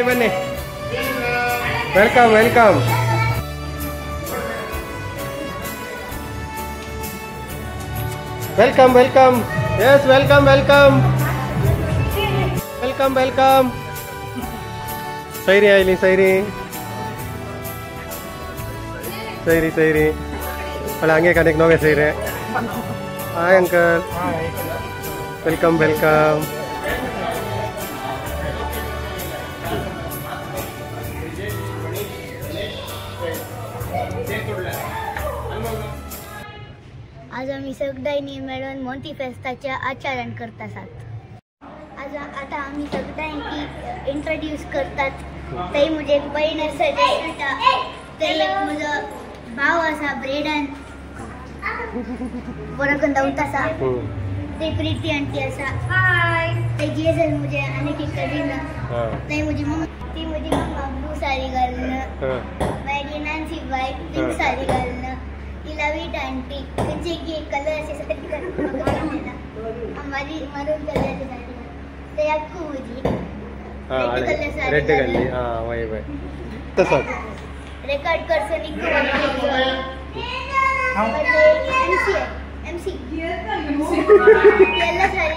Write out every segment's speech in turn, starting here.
ಬನ್ನಿ, welcome welcome. Welcome welcome, yes welcome welcome welcome welcome. Sairi ಆಯ್ಲಿ, ಸೈರಿ ಸೈರಿ ಸೈರಿ. ಅಲ್ಲ ಹಂಗೆ connect ನೋವೆ ಸೈರೆ. Hi uncle, welcome welcome. आज आमी सगळ्यांनी मेळून मोंती फेस्ताचे आचरण करतात. आज आता आमी सगळ्यांकी इंट्रोड्यूस करतात. थंय म्हजे एक बहीण आसा जेसिटा, थंय एक म्हजो भाव आसा ब्रेडन, बरो करून धांवता आसा. थंय प्रिती आंटी आसा, थंय जेजल म्हजे आनीक एक कजीन, थंय म्हजी मम्मी, ती म्हजी मम्मा ब्लू साडी घालून, मागीर नान्सी बाय पिंक साडी घालून, ही लवीट आंटी खंयची एक कलराची साडी घालून, माझी मरून कलराची साडी घालून, थंय अक्कू म्हजी रेड कलर साडी रेड घाल्ली. हां वय वय तसोच रेकॉर्ड करसो निक्कू एमसी एमसी ಎಲ್ಲ साडी.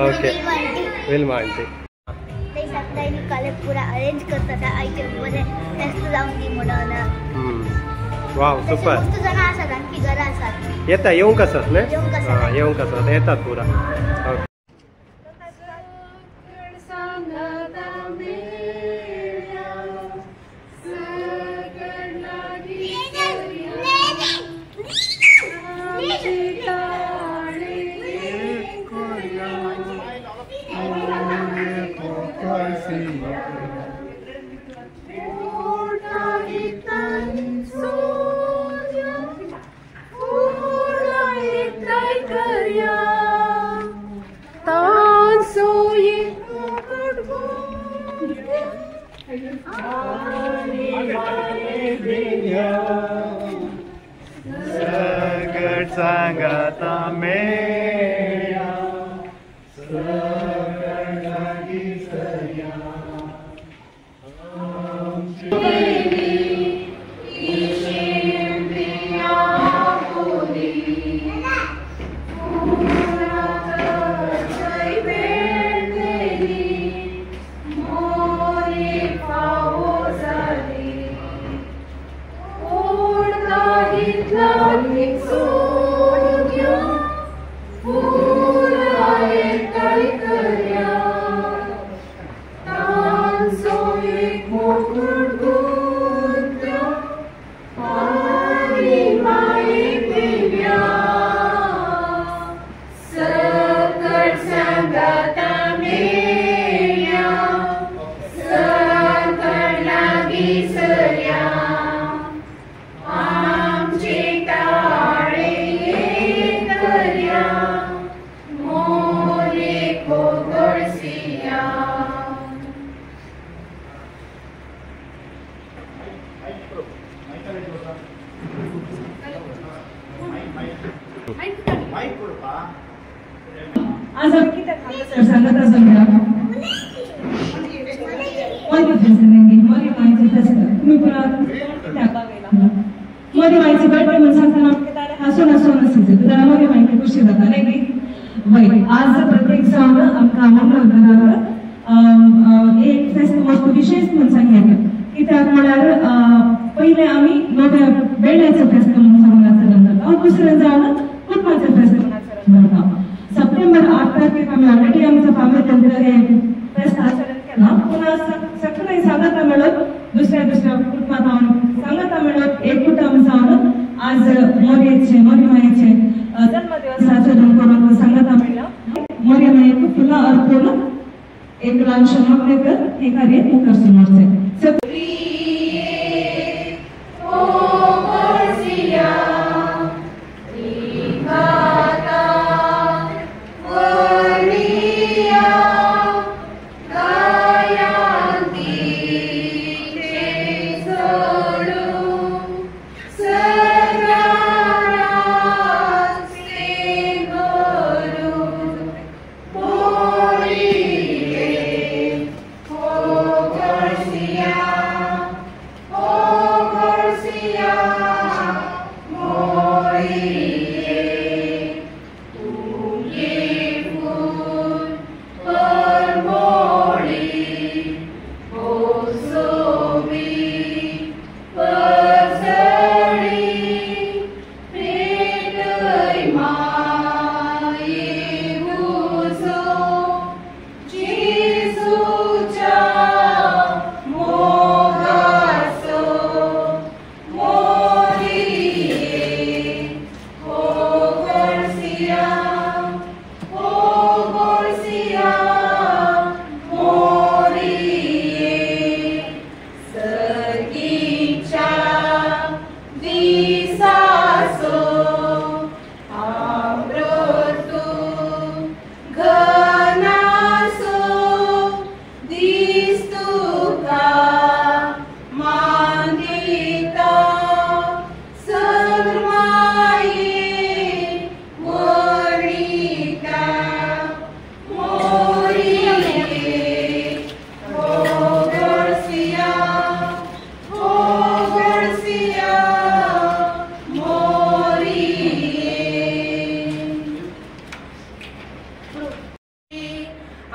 Okay Wilma aunty. ते सगळ्यांनी काल पुरा अरेंज करतात आयचे बरें फेस्त जावन दी म्हणून. Wow super. मस्त जाणां आसात आणखी घरा आसात, येता येवंक आसात न्हय? येवंक आसात. हां येवंक आसात, येतात पुरा. ओके. सगट सांगता मेळ्या, सगट लागी सया. आज आमी कितें सर सांगता सगळ्या मोदी फेस्त न्ही, मोदी मायचें फेस्त तुमी पुरा मोदी मायचे बर्थडे म्हण सांगतना आमकां ताणें हांसून हांसून आसचे जाल्यार मोदी मायचे खुशी जाता न्ही गी. वय आज प्रत्येक जावन आमकां मंगळूराक एक फेस्त मस्त विशेष म्हण सांगता. कित्याक म्हळ्यार पयलें आमी नव्या वेळ्याचें फेस्त म्हूण सांगून आचरण करता, दुसरें जावन कुटुंबाचें फेस्त म्हूण आचरण करता. सप्टेंबर 8 तारखेक आमी ऑलरेडी आमच्या फामिलींत हे फेस्त आचरण केलां, पूण आज सगळें सांगता मेळत दुसऱ्या दुसऱ्या कुटुंबांत हांव सांगता मेळत एक कुटुंब जावन आज मोरयेचे मोरी मायेचे जन्मदिवस आचरण करून सांगता मेळ्ळा. मोरी मायेक फुलां अर्पून एक ल्हानशें मागणें कर हें कार्य मुखार सुमारचें. Glory.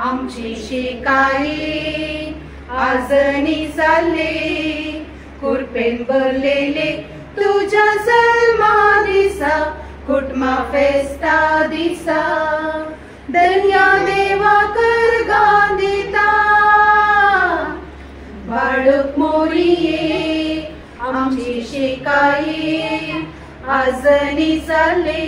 आमची शिकाई आजनी जाले कुरपेन भरलेले तुझ्या जल्मा दिसा कुटमा फेस्ता दिसा दर्या देवा कर गांदिता बाळूक मोरिये आमची शिकाई आजनी जाले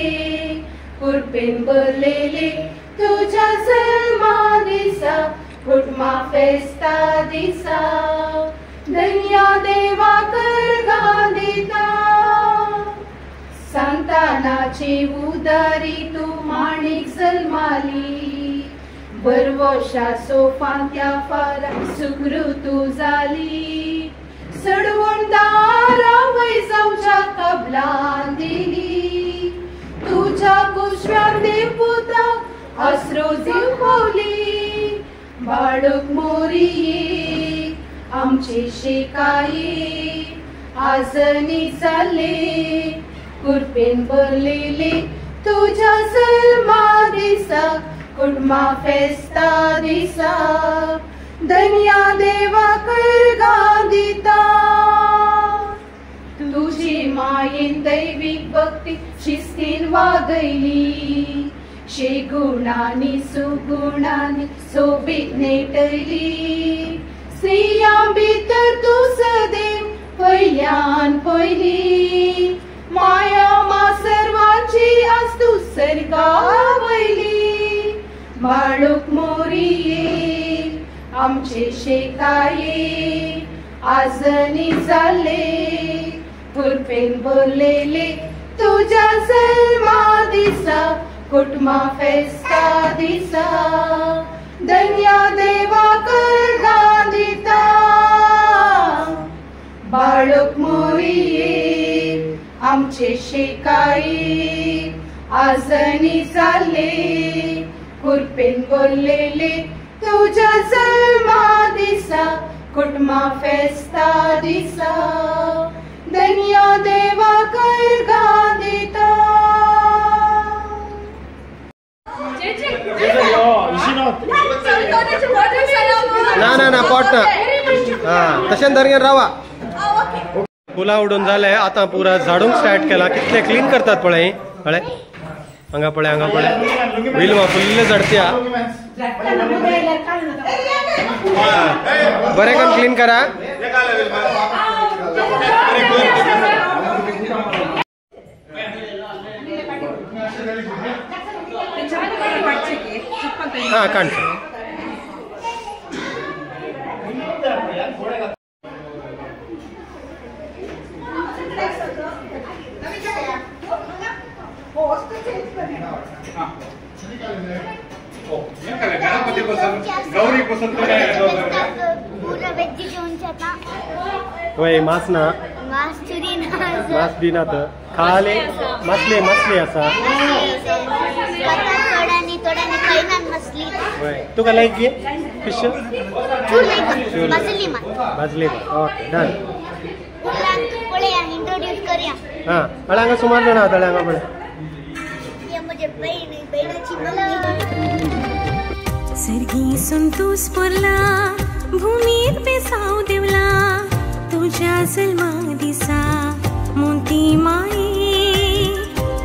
कुरपेन भरलेले तुझ्या जल्मा दिसा कुटमा फेस्ता दिसा दर्या देवा कर गांदिता सांतानाची उदारी तू माणिक जल्माली बरवशा सोफांत्या फारा सुकृतू जाली सडवण दारा वय जावच्या कबलान दिली तुझ्या कुशव्यान देवपुता आसरो जिवली बाळूक मोरिये आमची शिकाई आजनी जाले कुरपेन भरलेले तुझ्या जल्मा दिसा कुटमा फेस्ता दिसा दर्या देवा कर गांदिता तुझी मायेन दैवीक भक्ती शिस्तीन वागयली शेगुणांनी सुगुणांनी सोबीत नेटयली स्त्रियां भितर तूं सदैव पयल्यान पयली माया मा सर्वांची आज तूं सर्गा वयली बाळूक मोरिये आमचे शेकाये आजनी जाले कुरपेन भरलेले तुझ्या जल्मा दिसा कुटमा फेस्ता दिसा दर्या देवा कर गांदिता बाळूक मोरिये आमचे शेकाई आजनी जाले कुरपेन भरलेले तुझ्या जल्मा दिसा कुटमा फेस्ता दिसा दर्या देवा कर गांदिता. ना ना ना पोट ना हां तशें दर्यान रावा. फुलां उडून जाले आतां पुरा झाडूंक स्टार्ट केला. कितले क्लीन करतात पळय पळय हांगा पळय हांगा पळय विल्मा फुल्ल झडत्या बरें करून क्लीन करा. हां काणसा वय मास ना मास दिना तर खाले मासले मासली आसा तुका लायक गे फिश भाजली ओके डन. पळया इंट्रोड्यूस करया. हां हळे हांगा सुमार जाणां आहात हळे हांगा पळय. सर्गी संतोष पडला भूमीर बेसाव देवला तुझ्या जल्मा दिसा मोती माये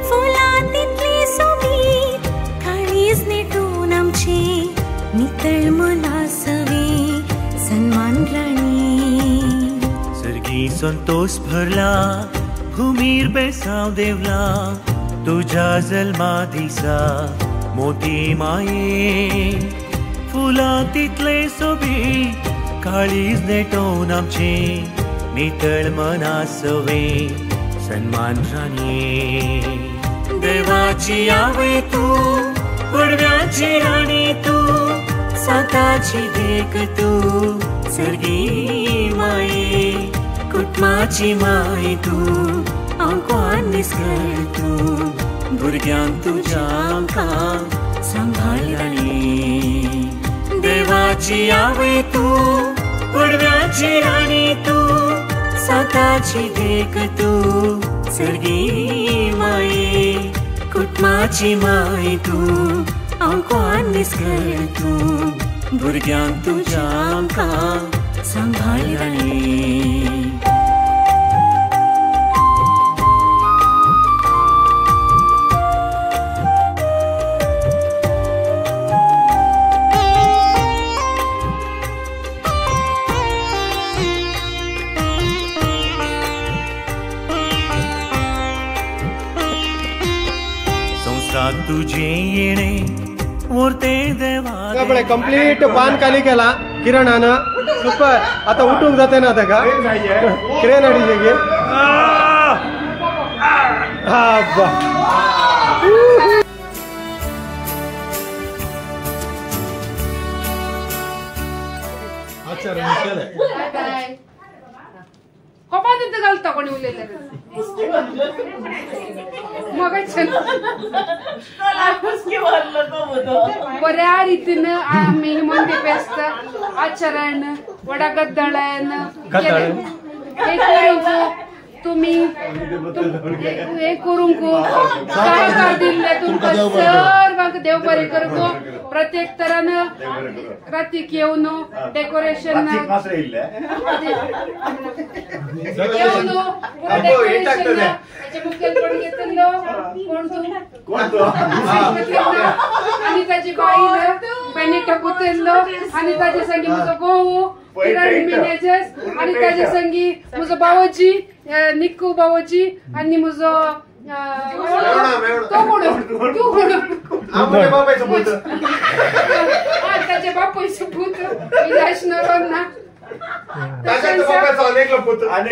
फुलां तितली सोबीत काळीज नेटून आमचे नितळ मना सवे सन्मान राणी. सर्गी संतोष भरला भूमीर बेसाव देवला तुझ्या जल्मा दिसा मोती माये फुलां तितले सोबीत काळीज नेटोवन आमचे नितळ मना सवे सन्मान राणी. देवाची आवय तूं पडव्याची राणी तूं साताची देख तूं सर्गी माये कुटुंबाची माय तूं आंकवान निस्कर तूं भुरग्यांक तुज्या आमकां सांबाळ राणी. देवाची आवय तूं पडव्याची राणी तूं साताची देख तूं सर्गी माये कुटुंबाची माय तूं आंकवान निस्कर तूं भुरग्यांक तुज्या आमकां सांबाळ राणी. तुझे येणे वरते देवा पळय कंप्लीट पान खाली केला किरणान. सुपर. आता उठूंक जाते ना ताका क्रेन हाडली गे. कोपात घालता कोणी उलयले बऱ्या रितीन आमी मंदी फेस्त आचरण वडा गद्दळ्यान हे करूंक तुमी हे करूंक सहकार दिल्ले तुमकां सर्वांक देव बरें करूंक. प्रत्येक तरान रातीक येवन डेकोरेशन येवन डेकोरेशन हेचे मुखेलपण घेतिल्लो कोण तूं आनी ताजी बायल बेनिटा पुतेल्लो आनी ताजे संगी म्हजो घोव किरण मिनेजस आनी ताजे संगी म्हजो बावोजी निक्कू बावोजी आनी म्हजो तो कोण तूं कोण ताजे बापूय पूत विलास नरोन्हा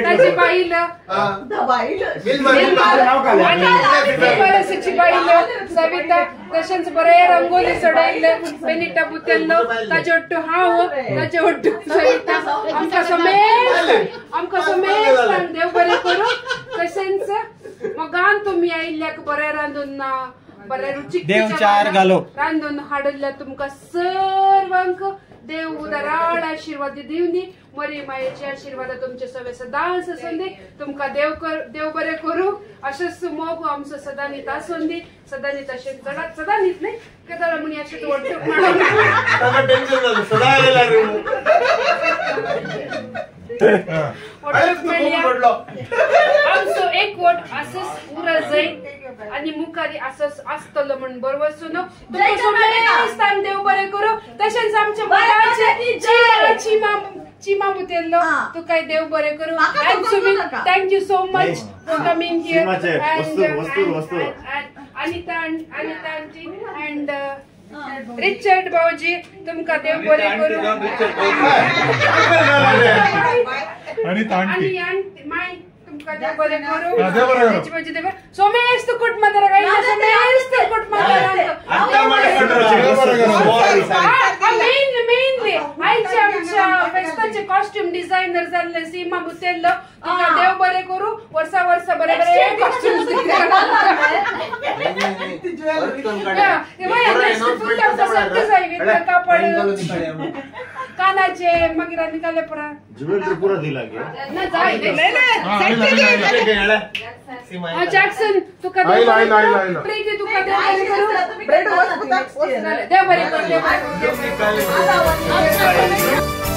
ताजी बायल बायल सविता तशेंच बरें रंगोली चडयल्ले बेनिटा पुतेल्लो ताजे ಒಟ್ಟು हांव ताजे ಒಟ್ಟು सविता आमकां समेस्त आमकां समेस्त देव बरें करूं. तशेंच मोगान तुमी आयिल्ल्याक बरें रांदून बरें रुचीक रांदून हाडिल्ल्या तुमकां सर्वांक देव उदाराळ आशीर्वाद दिवनी. मरी मायेचे आशीर्वाद तुमचे सवे सदांच आसूं दी. तुमकां देव बरें करूं. अशेंच मोग आमचो सदां नीत आसूं दी. सदां नीत अशें चडात सदां नीत न्ही केदोळा म्हणी अशें आमचो एक वट असोच उरत जाय आनी मुखार असोच आसतलो म्हण बरोबर वचून तुमकां देव बरें करूं. तशेंच आमच्या चिमा चिमा मुतेल्लो तुका देव बरें करूं. Thank you so much for coming here. Anita Anita aunty and Richard भाऊजी तुमकां देव बरें करूं. आनी माय तुमकां देव बरें करूं. सोमेस्त कुटुंबादाराक आयिल्ले सोमेस्त कुटुंबादारांक मेनली आयचे आमच्या फेस्ताचे कॉस्ट्यूम डिझायनर जाल्ले सीमा बुतेल्लो तुका देव बरें करूं. वर्सा वर्सा बरें बरें कॉस्ट्यूम कापड पानाचे मागीर आनी काले पुरा ज्वेलरी पुरा दिला गे ना जाय जॅक्सन तुका प्रीती तुका देव बरें करूं देव बरें करूं.